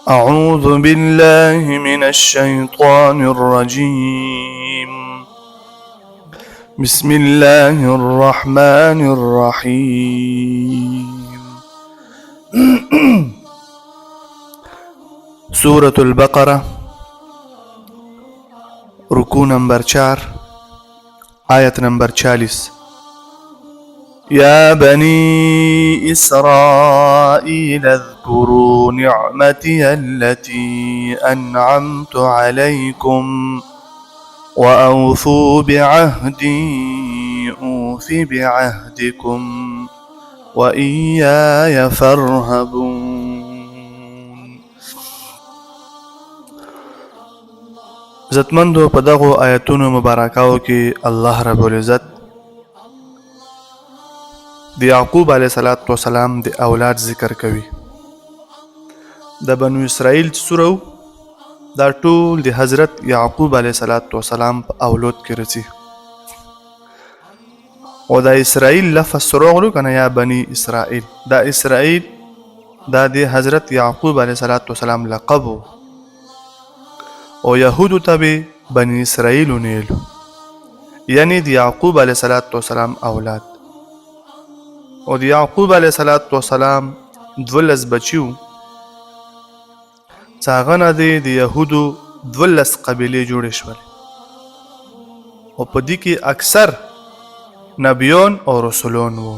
أعوذ بالله من الشيطان الرجيم. بسم الله الرحمن الرحيم. سورة البقرة، رکوع نمبر 4، آیت نمبر 40. يا بني إسرائيل اذكروا نعمتي التي أنعمت عليكم وأوفوا بعهدي أوف بعهدكم وإياي فارهبون. عزتمندو، په دغو آیتونو مبارکاو کې الله رب العزت د یعقوب علیه صلوات و سلام د اولاد ذکر کوي. د بنو اسرائیل چې سوره، دا ټول د حضرت یعقوب علیه صلوات و سلام په اولاد کې رسی. او دا اسرائیل لفظ سره کنه، یا بنی اسرائیل، دا اسرائیل دا د حضرت یعقوب علیه صلوات و سلام لقب او يهودو ته به بنی اسرائیل نیلو، یعنی د یعقوب علیه صلوات و سلام اولاد. او د یعقوب علیه صلوات و سلام 12 بچیو، چې هغه نه دی د یهودو 12 قبیلې جوړې شولې، او په دې کې اکثر نبیان او رسولان وو.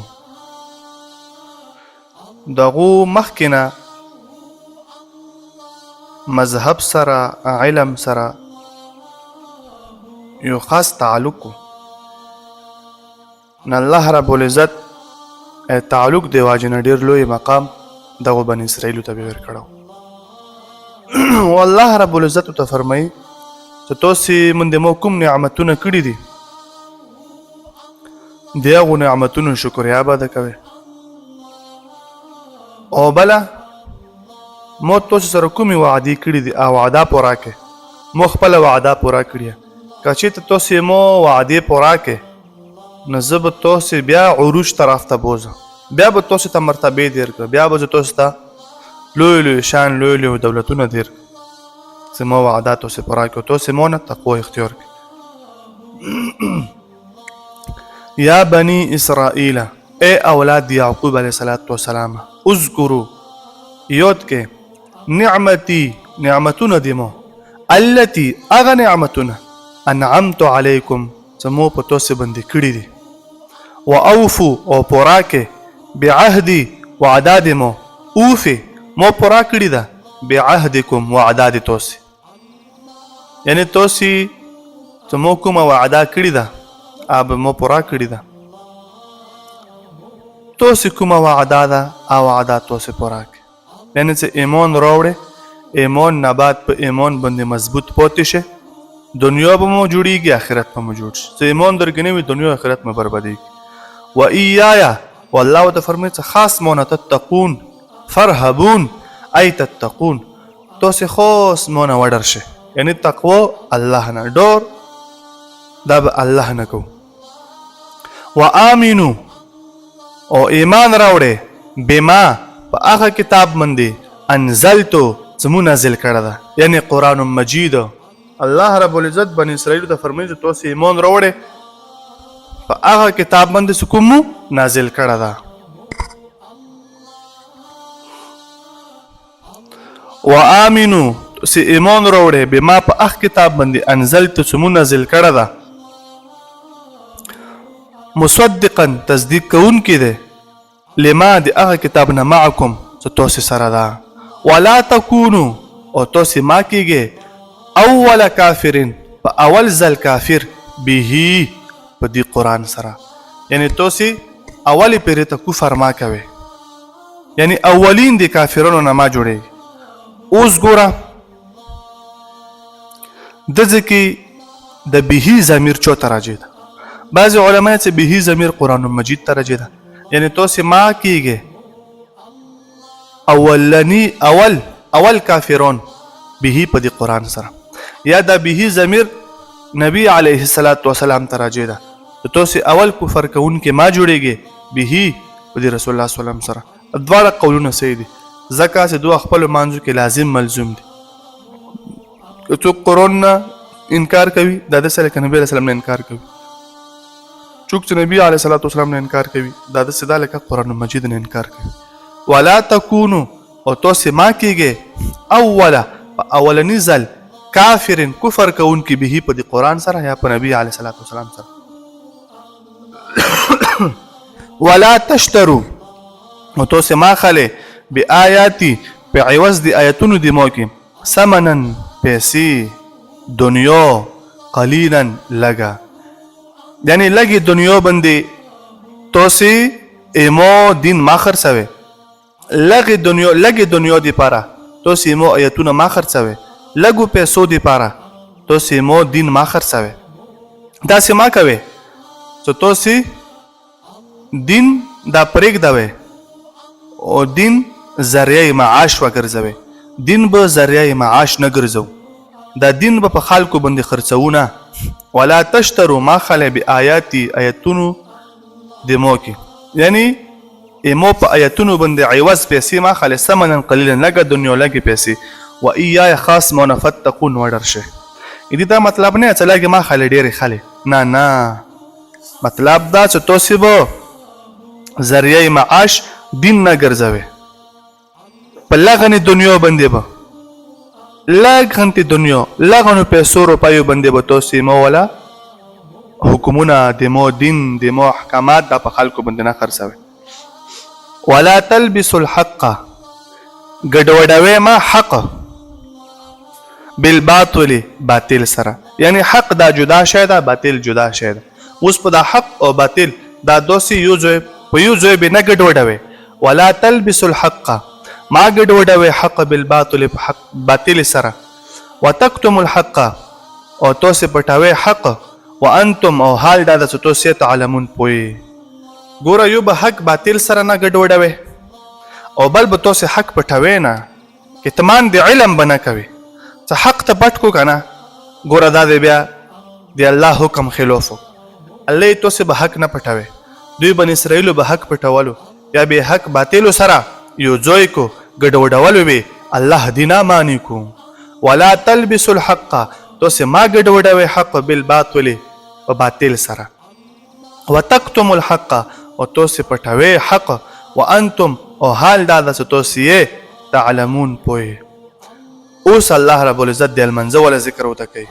دغو مخکې نه مذهب سره، علم سره یو خاص تعلق و. نه الله رب العزت تعلق دی واجنه ډیر لوی مقام دغه بنی اسرائیل ته به ورکړو. او الله رب العزت ته فرمایي چې تاسو مونږ مو کوم نعمتونه کړی دي، د هغو نعمتونو شکریا به ادا کوئ. او بله، مو تاسو سره کومې وعدې کړې دي او وعده پوره کړئ. مو خپله وعده پوره کړې. که چېرته تاسو مو وعدې پوره کړئ، نو زه به تاسو بیا عروج طرف ته بوځم، بیا به تاسو ته مرتبې درکړم، بیا به زه تاسو ته لوی لوی شان، لوی لوی دولتونه درکړم چې مو وعده تاسو پوره کړئ، تاسو مو نه تقوا اختیار کړئ. یا بنی اسرائیل، اے اولاد یعقوب علیه الصلاة والسلام، اذکروا، یاد کې، نعمتي، نعمتونه دي مو، التي، اغه نعمتونه، انعمت علیکم، چې مو په تاسو باندې کړي دي، واوفو، او پورا کې، بعهدي، وعده دي مو، اوفي، مو پورا کړي ده، بعهدکم، وعده دي تاسو، یعنی تاسو چې مو کومه وعده کړې ده، هغه مو پوره کړې ده. تاسو کومه وعده ده، او وعده تاسو پوره کړئ، یعنی چې ایمان راوړې، ایمان نه بعد په ایمان باندې مضبوط پاتې شي، دنیا به مو جوړیږي، آخرت به مو جوړ شي. چې ایمان درکې نه وي، دنیا آخرت مو بربادیږي. و ایایا، والله ورته فرمایي چې خاص مو نه تتقون فرهبون، ای تتقون، تاسو خاص مو نه وډر شي، یعنی تقوا الله نه ډور، دا به الله نه کو. و آمنو، او ایمان راوړې، بما، په هغه کتاب باندې، انزلتو، چې مو نازل کړه ده، یعنی قرآن مجید. الله رب العزت بنی اسرائیل ته فرمایي چې تاسو ایمان راوړې په هغه کتاب باندې چې کوم مو نازل کړه ده. و آمنو، چې ایمان راوړې، بما، په هغه کتاب باندې، انزلت، چې مو نازل کړه ده، مصدقا، تصدیق کوونکی دی، لما، د هغه کتاب نه، معکم، چې تاسو سره ده. ولا تکونو، او تاسو ما کېږئ، اول کافرین، په اول ځل کافر، به، په دې قرآن سره، یعنی تاسو اولی پیرې ته کفر ما کوئ، یعنی اولین د کافرانو نه ما جوړېږي. اوس ګوره، د ځکه د به ضمیر چا ته راجع ده؟ بعضې علما چې به ضمیر قرآن مجید ته راجع ده، یعنی تاسو ما کېږئ اولنی اول اول کافرون به په دې قرآن سره، یا دا به ضمیر نبی علیه الصلاة والسلام ته راجع ده، تاسو اول کفر کوونکې ما جوړېږي به په دې رسول الله صلی الله علیه وسلم سره. دواړه قولونه صحیح دي. ځکه چې دوه خپلو مانځو کې لازم ملزوم دي. که څوک قرآن نه انکار کوي، دا داسې لکه نبی علیه السلام نه انکار کوي. څوک چې نبی علیه الصلاة والسلام نه انکار کوي، دا داسې ده لکه قرآن مجید نه انکار کوي. ولا تکونو، او تاسې ما کېږئ، اوله، په اولني ځل، کافر، کفر کوونکي، به په دې قرآن سره یا په نبی علیه الصلاة والسلام سره. ولا تشترو، او تاسې ما خلې، بآیاتي، په عوض د آیتونو د مو کې، ثمنا، پیسې، دنیا، قلیلا، لګه، یعنی لګي دنیا باندې تاسې ایمو دین ما خرڅوي. لږې دنیا، لږې دنیا دی پاره تاسې مو آیتونه ما خرڅوي. لږو پیسو دی پاره تاسې مو دین ما خرڅوي. داسې ما کوي چې تاسې دین دا پرېږدوي او دین ذریعه معاش وګرځوي. دین به ذریعه معاش نه ګرځو، دا دین به په خلکو باندې خرڅوو نه. ولا تشترو، ما خلی، بآیاتي، آیتونو د مو کې، یعنی ایمو په آیتونو باندې عوض پیسې ما خلی، ثمنا قلیلا، لږه دنیا، لږې پیسې، و ایای خاص مونه فتقون، وډر شي. دې دا مطلب نه چې لږې ما خلی ډېرې خلی، نه نه، مطلب دا چې تاسې به ذریعه معاش دین نه ګرځوي. په لغنې دنیا باندې به، لږ غنتې دنیا، لغنو پیسو روپیو باندې به تاسې مو ولا حکمونه د مو دین د مو احکامات دا په خلکو باندې نه خرڅوي. ولا تلبسوا الحق، ګډوډوي ما حق، بالباطل، باطل سره، یعنی حق دا جدا شی ده، باطل جدا شی ده. اوس په دا حق او باطل دا دوسې یو ځای په یو ځای به نه ګډوډوي. ولا تلبسوا الحق، ما ګډوډوي حق، بالباطل، په حق باطل سره، وتکتم الحق، او تاسې پټوي حق، وانتم، او حال دا ده چې تاسې، تعلمون، پوی. ګوره، یو به حق باطل سره نه ګډوډوي او بل به تاسې حق پټوي نه، کتمان د علم به نه کوي. چې حق ته پټ کو که نه، ګوره دا دی بیا د الله حکم خلاف. الله یې تاسې به حق نه پټوي. دوی بن اسرائیلو به حق پټولو یا به حق باطلو سره یو ځای کو، ګډوډولو به. الله دی نه مانی کو. ولا تلبسوا الحق، تاسې ما ګډوډوي حق، بالباطل، په باطل سره، وتکتم الحق، او تاسې پټوي حق، وانتم، او حال دا ده چې تاسې یې، تعلمون، پوه. اوس الله رب العزت د المنځه ولا ذکر وته کوي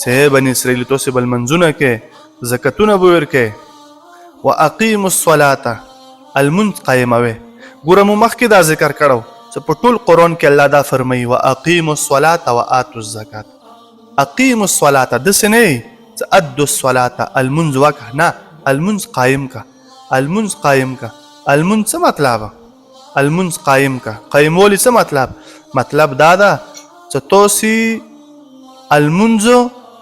چې بني اسرائیل، تاسې به لمونځونه کوئ، زکتونه به ورکوئ، واقیموا الصلاة، المونځ قایموي. ګوره، مو مخکې دا ذکر کړو چې په ټول قرآن کې الله دا فرمایي: واقیموا الصلاة وآتوا الزکات. اقیموا الصلاة، داسې نه چې ادوا الصلاة، المونځ وکړه، نه، المونځ قایم که، المونځ قایم که. المونځ څه مطلب؟ المونځ قایم که، قایمول څه مطلب؟ مطلب دا ده چې تاسې المونځ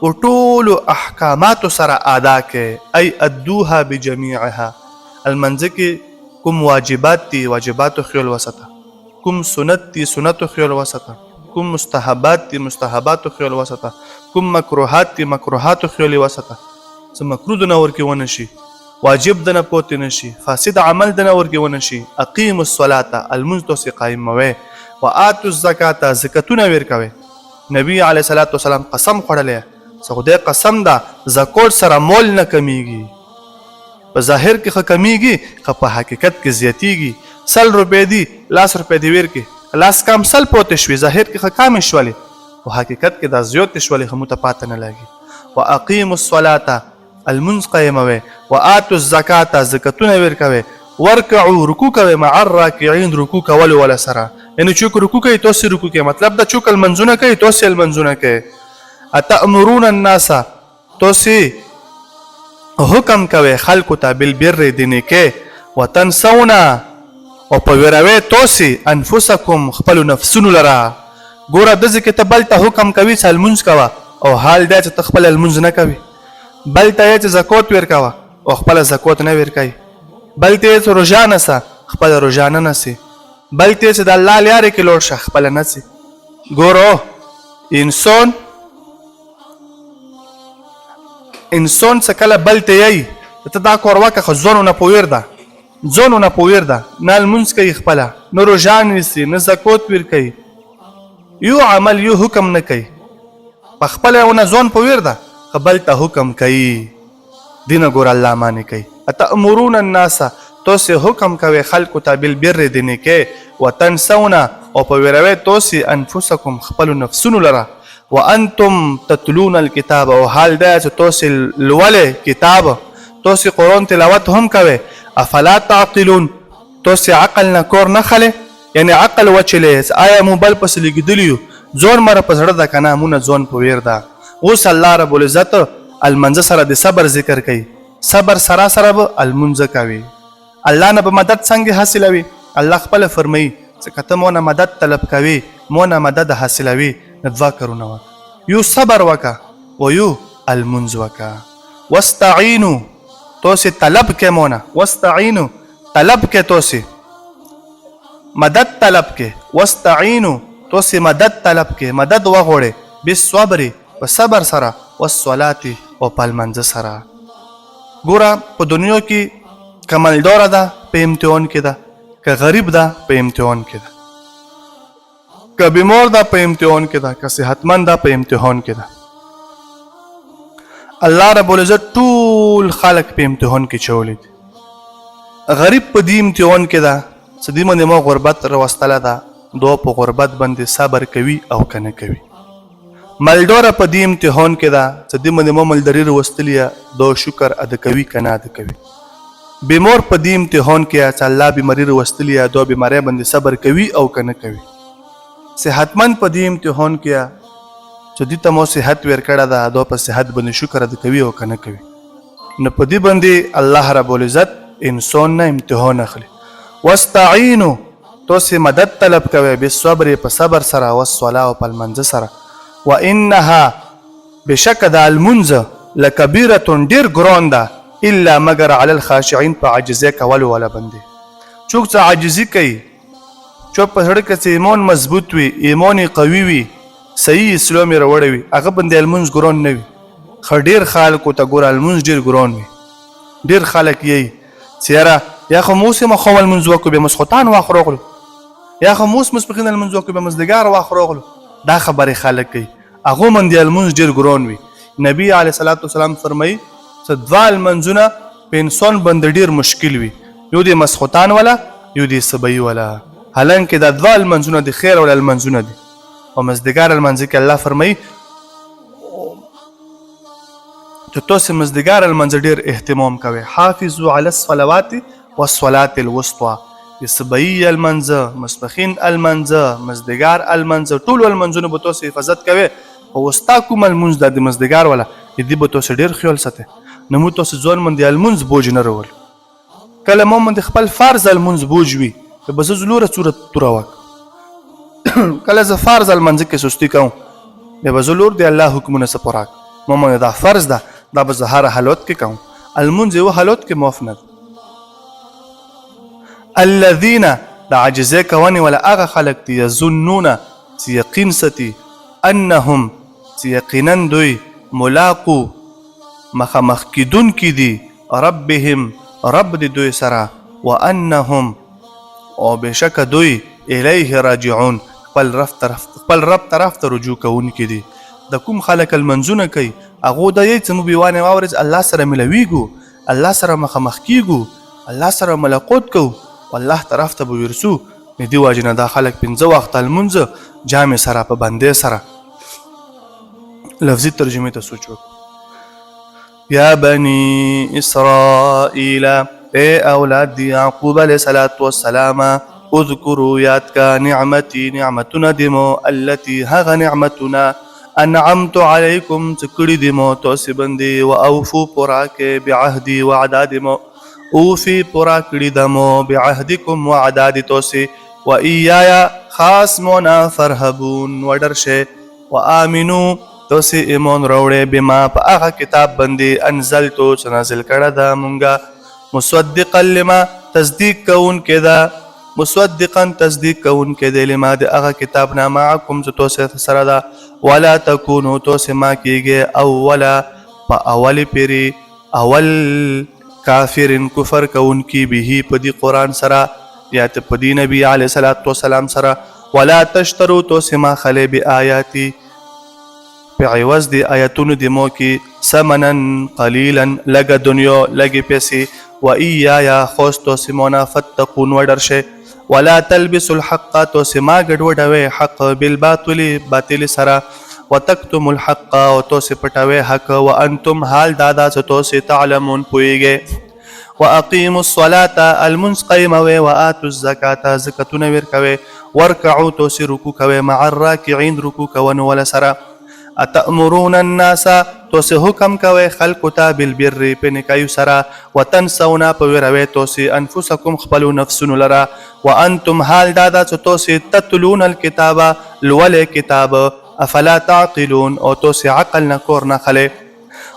په ټولو احکاماتو سره ادا کړئ، ای ادوها بجمیعها. المنځ کې کوم واجبات دي، واجباتو خیال وساته، کوم سنت دي، سنتو خیال وساته، کوم مستحبات دي، مستحباتو خیال وساته، کوم مکروهات دي، مکروهاتو خیال وساته، څه مکروه دنه ورکې ونه شي، واجب دنه پوتې نه شي، فاسد عمل دنه ورکې ونه شي. اقیموا الصلاة، المونځ تاسې قایموئ، وآتوا الزکاة، زکتونه ورکوئ. نبی علیه الصلاة والسلام قسم خوړلی چې خدای قسم ده، زکوت سره مول نه کمیږي. په ظاهر کې ښه کمیږي، خو په حقیقت کې زیاتیږي. 100 روپۍ دي، 10 روپۍ دې ورکې، لاس کم 100 پوتې شوې. ظاهر کې ښه کمې شولې، خو حقیقت کې دا زیاتې شولې، خو موږ ته پاته نه لګي. واقیموا الصلاة، المونځ قایموئ، وآتوا الزکاة، زکتونه ورکوئ، ورکعوا، رکوع کوئ، مع الراکعین، رکوع کولو ولا سره، یعنی چوک رکوع کوي تاسې رکوع کوئ. مطلب دا چوک لمونځونه کوي تاسې لمونځونه کوئ. اتأمرون الناس، تاسې حکم کوئ خلکو ته، بالبر، د نیکۍ، وتنسون، او په ویروي تاسې، انفسکم، خپلو نفسونو لره. ګوره، داسې کې ته بل ته حکم کوي چې لمونځ کوه او حال دا چې ته خپله لمونځ نه کوي. بل ته یې چې زکوت ورکوه او خپله زکوت نه ورکوي. بل ته یې چې روژه نسه، خپله روژه نه نسي. بل ته یې چې د الله لارې کې لوړ شه، خپله نه ځي. ګورو، انسان څه کله بل ته یی ته دا کار وکړه، خو ځانو نه پویر ده. ځونو نه په ویر ده، نه لمونځ کوي خپله، نه روژه نیسي، نه زکوت ورکوي، یو عمل یو حکم نه کوي. په خپله ونه ځون په ویر ده، خو بل ته حکم کوي. دینه ګور الله معنی کوي، اتأمرون الناس، تاسې حکم کوئ خلکو ته، بالبر د نیکۍ، وتنسون او په ویروئ تاسې، انفسکم خپلو نفسونو لره، وانتم تتلون الکتاب او حال دا چې تاسې لولئ کتاب، تاسې قرآن تلاوت هم کوئ. افلا تعقلون، تاسې عقل نه کور نه خلئ، یعنی عقل وچلې چې آیا مو بل پسې لګېدلي یو؟ ځون مره په زړه ده که نه مونه ځون په ویر ده. اوس الله رب العزت المنځه سره د صبر ذکر کوي. صبر سره سره به المونځ کوي. الله نه به مدد څنګه حاصلوي؟ الله خپله فرمایي چې که ته مونه مدد طلب کوي، مونه مدد حاصلوي، نو دوه کارونه وکړه، یو صبر وکړه او یو المونځ وکړه. واستعینو، تاسې طلب کې مونه، واستعینو طلب کې، تاسې مدد طلب کې، واستعینو تاسې مدد طلب کې، مدد وغوړې، بالصبر په صبر سره، والصلاة او په لمانځه سره. ګوره، په دنیا کې که مالداره ده په امتحان کې ده، که غریب ده په امتحان کې ده، که بیمار ده په امتحان کې ده، که صحتمند ده په امتحان کې ده. الله رب العزت ټول خلک په امتحان کې چولي دي. غریب په دې امتحان کې ده چې دې باندې ما غربت راوستله ده، دو په غربت باندې صبر کوي او که نه کوي. مالداره په دې امتحان کې ده چې دې باندې ما مالداري راوستلې ده، دو شکر ادا کوي که نه ادا کوي. بیمار په دې امتحان کې چې الله بیماري راوستلې ده، دو بیمارۍ باندې صبر کوي او که نه کوي. صحتمند په دې امتحان کې چې دې ته مو صحت ورکړه ده، دو په صحت باندې شکر ادا کوي او که نه کوي. نو په دې باندې الله رب العزت انسان نه امتحان اخلي. واستعینو، تاسې مدد طلب کوئ، بالصبر په صبر سره، والصلاة او په لمانځه سره، وانها بېشکه دا لمونځ، لکبیرة ډېر ګران ده، الا مګر علی الخاشعین په عاجزۍ کولو والا باندې. څوک چې عاجزي کوي، چا په زړه کې چې ایمان مضبوط وي، ایمان یې قوي وي، صحیح اسلام یې راوړی وي، هغه باندې لمونځ ګران نه وي. خو ډېر خلکو ته ګوره لمونځ ډېر ګران وي. ډېر خلک یې چې یاره یا خو موږ اوس ماښام لمونځ وکړو، بیا مسخوتان وخت راغلو، یا خو موږ ماسپښین لمونځ وکړو، بیا مازدیګر وخت راغلو، دا خبرې خلک کوي. هغو باندې لمونځ ډېر ګران وي. نبی علیه الصلاة والسلام فرمایي چې دوه لمونځونه په انسان باندې ډېر مشکل وي، یو د مسخوتان والا، یو د سبعي والا. حالانکه دا دوه لمونځونه د خیر والا لمونځونه دي. او مازدیګر لمانځه کې الله فرمایي چې تاسو مازدیګر لمانځه ډېر اهتمام کوئ، حافظو علی الصلوات والصلاة الوسطی. د سبعي لمانځه، ماسپښین لمانځه، مازدیګر لمانځه، ټولو لمانځونو به تاسو حفاظت کوئ، خو وستا کوم لمونځ ده د مازدیګر والا، د دې به تاسو ډېر خیال ساتئ. نو موږ تاسو ځان باندې لمونځ بوج نه راولو. کله مو باندې خپل فرض لمونځ بوج وي، نو به زه ځلوره څوره توره وکړم. کله زه فرض لمانځه کې سستي کوم، بیا به زه لور د الله حکمونه څه پوره کړم. ما باندې دا فرض ده، دا به زه هر حالت کې کوم. لمونځ یو حالت کې معاف نه ده. الذین، د عاجزۍ کوونې ولا هغه خلک دي، یظنون چې یقین ساتي، انهم چې یقینا دوی، ملاقو مخامخ کېدونکي دي، ربهم رب د دوی سره، وانهم او بېشکه دوی، الیه راجعون خپل رب طرف خپل رب طرف ته رجوع کوونکي دي. د کوم خلک لمونځونه کوي، هغو دا یی چې موږ به یوه ورځ الله سره ملاویږو، الله سره مخامخ کیږو، الله سره ملاقات کوو، الله طرف ته به ورسو. نو دې وجې نه دا خلک پنځه وخته لمونځ جامې سره په بندې سره. لفظي ترجمې ته سوچ وکړو. یا بني اسرائیل، اے اولاد دی یعقوب علیہ الصلوۃ والسلام، اذکروا یاد کا، نعمتي نعمتونه دمو، التي هغه نعمتونه، انعمت علیکم چې کړي دي مو تاسې باندې، و اوفو پوره کې، بعهدي وعده دمو، اوفي پوره کړي دمو، بعهدکم وعده دي تاسې، و ایایا خاص مونا، فرهبون وډر شئ، و آمنو تاسې ایمان راوړئ، بما په هغه کتاب باندې، انزلتو چې نازل کړه ده مونږه، مصدقا لما تصدیق کوونکی ده، مصدقا تصدیق کوونکی دی، لما د هغه کتاب نه، معکم چې تاسو سره ده، ولا تکونو تاسو ما کیږئ، اولا په اول پیری اول کافرن کفر کوونکی به په دې قرآن سره یا ته په دې نبی علیه الصلاة والسلام سره. ولا تشترو توسې ما خلې بآیاتي په عوض دی آیتونو دی مو کې ثمنا قلیلا لږه دنیا لږې پیسې. و ایایا خوست توسې مونا فتقون وډر شئ. ولا تلبسوا الحق توسې ما ګډوډوي حق بالباطل باطل سره. وتکتم الحق او توسې پټوي حق وانتم حال دا دا چې توسې تعلمون پوهیږئ. واقیموا الصلاة المنځ قیموي وآتوا الزکاة زکاتونه ورکوي ورکعوا توسې رکوع کوي مع الراکعین رکوع کوونو وله سره. اتأمرون الناس توسې حکم کوي خلکو ته بالبر په نیکیو سره وتنسون په ویروي توسې انفسکم خپلو نفسونو لره وانتم حال دا ده چې توسې تتلون الکتاب لولئ کتاب افلا تعقلون او توسې عقل نه کور نه خلئ.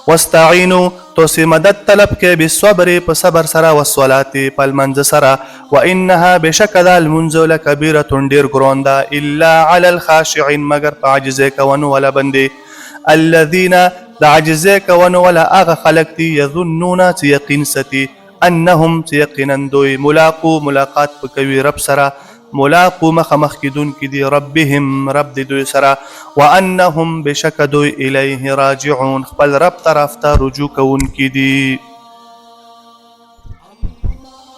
واستعینو توسې مدد طلب کې بالصبر په صبر سره والصلاة په لمانځه سره وانها بېشکه دا لمونځ لکبیرة ډېر ګران ده الا علی الخاشعین مګر په عاجزۍ کوونو والا باندې الذین د عاجزۍ کوونو والا هغه خلک دي یظنون چې یقین ساتي انهم چې یقینا دوی ملاقو ملاقات په کوي رب سره ملاقو مخامخ کېدونکي دي ربهم رب د دوی سره وانهم بېشکه دوی الیه راجعون خپل رب طرف ته رجوع کوونکي دي.